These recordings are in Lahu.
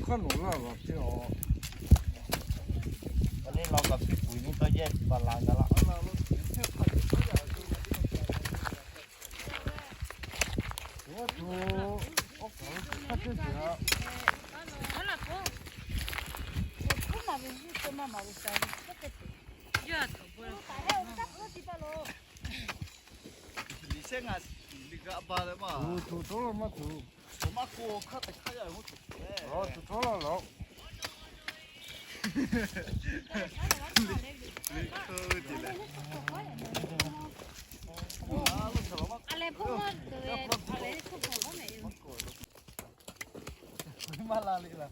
Hk'aˇ nawˬ laˇ la piˇ-oˬ. Awˬ leh law kaꞈ piˇ puiˍ nyi tawˇ yehˇ tiꞈ pa la gaˬ laˇ. Liꞈ sehˉ ngaˬ liꞈ g'aꞈ ba leh maˇ. Tuˬ, tuˬ htawˇ la maˇ tuˬ. Awˬ maˇ k'o hk'aˇ teꞈ hk'aˇ yaˇ mvuhˇ tuˬ leh. Awˬ, tuˬ htawˇ la lawˬ. Liꞈ hk'e te leh. Maˇ la liꞈ la.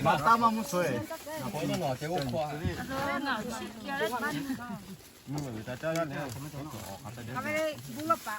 Maꞈ taˇ maˇ mvuhˇ suh-e. Mvuhˇ miˬ ca caˇ yaˇ leh, awˬ hk'aˬ hk'e te.